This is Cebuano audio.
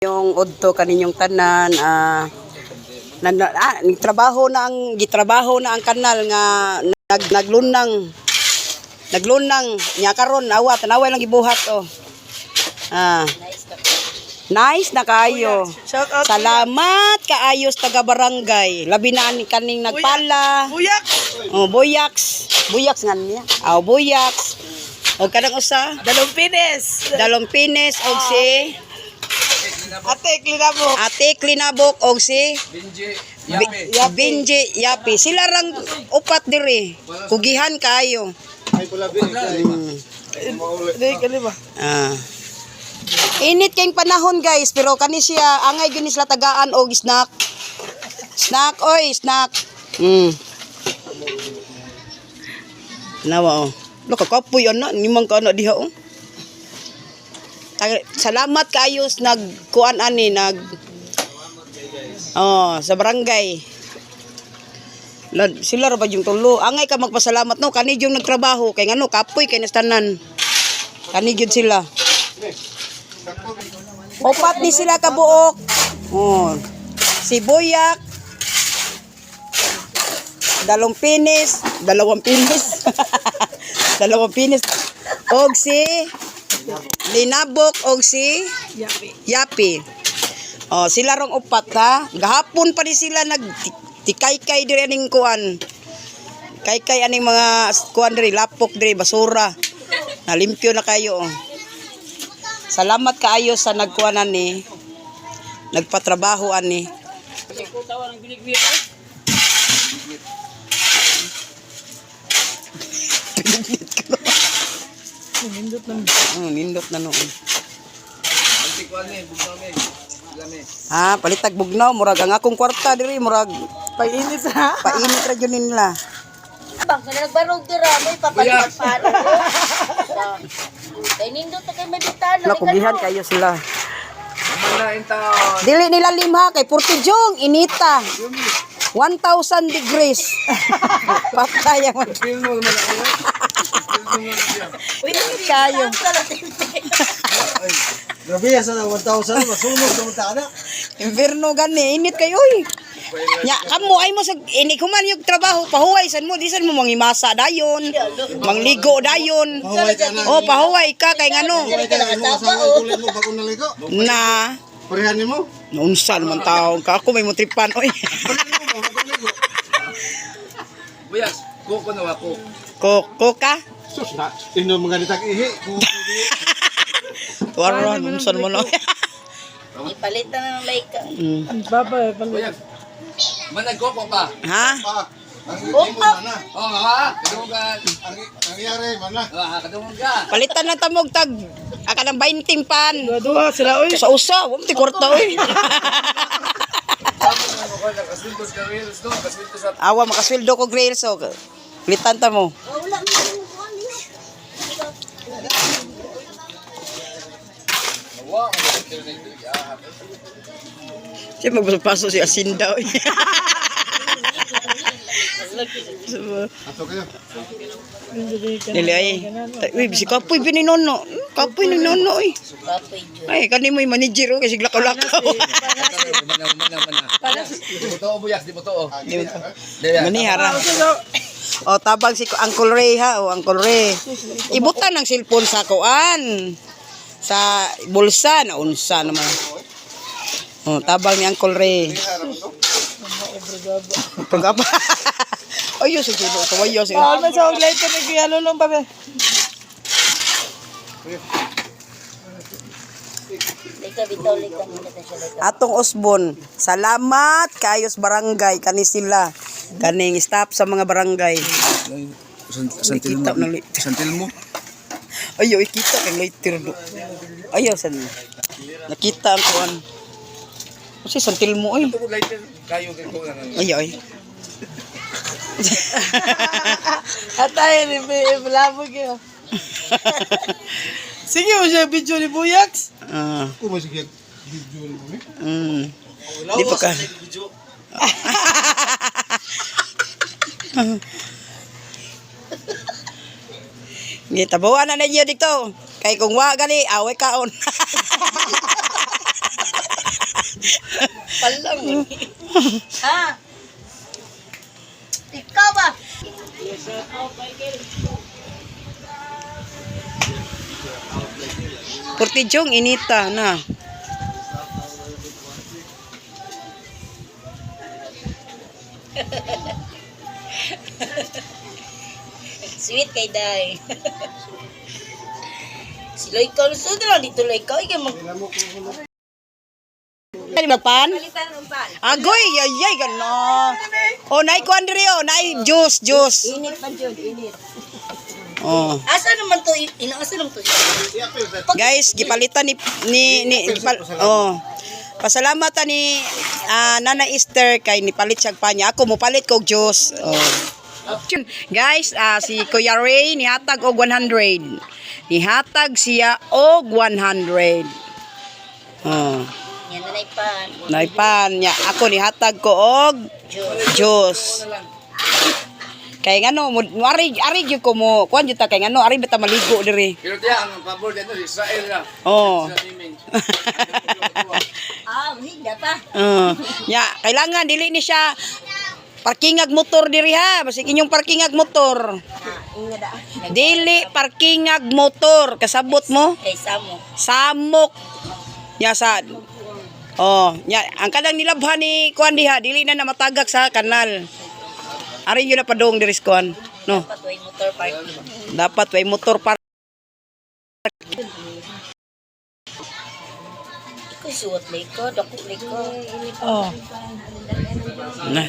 Yung udto kaninyong tanan, trabaho na ang gitrabaho na ang kanal nga naglunang naglunang nya karon awa tanaway lang gibuhat oh. Nice na kaayo. Shout out. Salamat kaayos taga barangay. Labi na ani kaning nagpala. Buyak. Oh, Boyaks. Boyaks nga niya. Oh, Boyaks. O kanang usa, Dalumpines. Dalompines og si Ate, Klinabo. Ate Klinabok og si Benji, Yape. Benji Yapi. Sila rang upat diri. Kugihan kaayo. Hindi, kalima. Init kayong panahon, guys, pero kani siya angay gyud ni sila tagaan og snack. Snack oy, snack. Nawa oh. Lo kakapoy ana, nimang ka ana diha oh. Salamat kayo nagkuan ani nag Oh, sa barangay. Lad, sila ra ba yung tulo? Angay ka magpasalamat no kani yung nagtrabaho kay ngano kapoy kay nastanan. Kani gyud sila. Upat ni sila kabuok. Oh. Si Boyak, dalawang pinis, dalawang pinis. Dalawang pinis. Og si Linabok og si Yapi. Yapi. Oh, sila rong upat ha. Gahapon pa ni sila nag tikaykay diri aning kuan. Kaykay aning mga kuan diri, lapok diri, basura. Nalimpyo na kayo. Oh. Salamat kaayo sa nagkuan ani. Nagpatrabaho ani. Pinignit ko na. Nindot na. Oh, nindot na noon. Antikuan ni, bugnaw ni. Lami. Ah, palitag bugnaw, murag ang akong kwarta diri, murag Painit ha. painit ra jud nila. Bang, kung nagbarog dira, may papalitan pa. Kay nindot na kay mabitano. Nakugihan kayo sila. Mamalain taon. Dili nila limha kay Purtijong inita. 1000 degrees. Patay ang Feel mo naman ako. init kayo. Grabe, sa 1,000, masunog sa mga na. Inverno gani init kayo oy. Nya kamo ay mo sa ini kuman yung trabaho pahuway san mo di san mo mangimasa dayon. Mangligo dayon. Pahuway ka na. Oh, pahuway ka kay ngano. Pahuway ka na, imo asawa, kulit mo bago naligo. Na Parehan nimo. naunsa naman taon ka ako may motripan oy. Parehan mo bago naligo. Buyas, kuko na ako. Ko ka? Sus na, inom mga nitag ihi. Waron unsa naman oy. Ipalitan na ng laika. Baba, palit. Buyas. Managkoko pa. Ha? Pa, ang imo mana. Oh, ha? Kadungan. Ang ang yari mana. Ah, kadungan. Palitan na tamog tag aka ng 20 pan. Duha sila oy. Sa usa, wa mo ti kwarta oy. Tama naman ako, nakasweldo sa reels no, kasweldo sa Awa makasweldo ko grail so. Palitan ta mo. Wala mo Wa, internet. Siya magpaso si Asinda oy. Ato kayo. Dili ay. Uy, si Kapoy bininono. Kapoy ni Nono oy. Kapoy jud. Ay, kani mo yung manager oh, kasi lakaw-lakaw. Mana, mana, mana. Di mo to, Buyas, di mo to. Di mo to. Di Manihara. O tabang si Uncle Ray ha, o Uncle Ray. Ibutan ang cellphone sa kuan. Sa bulsa na unsa naman. O tabang ni Uncle Ray. Pagaba. Ayo sa judo to ayo sa. Bawal man sa og lighter ni Kuya Lulong pa be. Laika bitaw laika nindot na siya laika. Atong Osbon, salamat kayos barangay kani sila. Kaning staff sa mga barangay. Kita na lighter. Santil mo. Ayo ikita kay lighter do. Ayo san. Nakita ang kuan. Kasi santil mo oy. Ito lighter kayo kay ko lang. Ay ay. Atay ni Blabog yun. Sige mo siya video ni Buyaks. Ah, Kuma sige video mo ni. Di pa ka. Ngi tabuan na ninyo dito. Kay kung wa gani away kaon. Ha? Ikaw ba? Portijong inita na. Sweet kay Day. Sila ikaw, so na dito lang ikaw. Ikaw mag. Ay, magpan? Agoy, ay, ay, gano. Oh, naay kuan diri oh, naay juice, juice. Init pa jud, init. Oh. Asa naman to? Ina asa naman to? Guys, gipalitan ni ni, ni gipal, oh. Pasalamat ta ni Nana Esther kay nipalit siya pa niya. Ako mopalit kog juice. Oh. Guys, si Kuya Ray nihatag og 100. Nihatag siya og 100. Oh. Yan na pan. Naipan niya. Ako nihatag ko og juice. Kay ngano mo ari ari gyud ko mo kuan jud ta kay ngano ari bita maligo diri. Pero tiya, ang pabor dito, Israel na. Oh. Sila timing. Ah, hindi pa. Nya, kailangan dili ni siya parkingag motor diri ha. Basig inyong parkingag motor. Inga da. Dili parkingag motor. Kasabot mo? Kay samo. Samok. Nya sa. Oh, nya ang kanang nilabhan ni kuan diha dili na namatagak sa kanal. Ari yun na padong diri sa kuan. No, Patuloy motor parking. dapat way motor park. Ikaw suwat leko, dako leko. Oh. Na.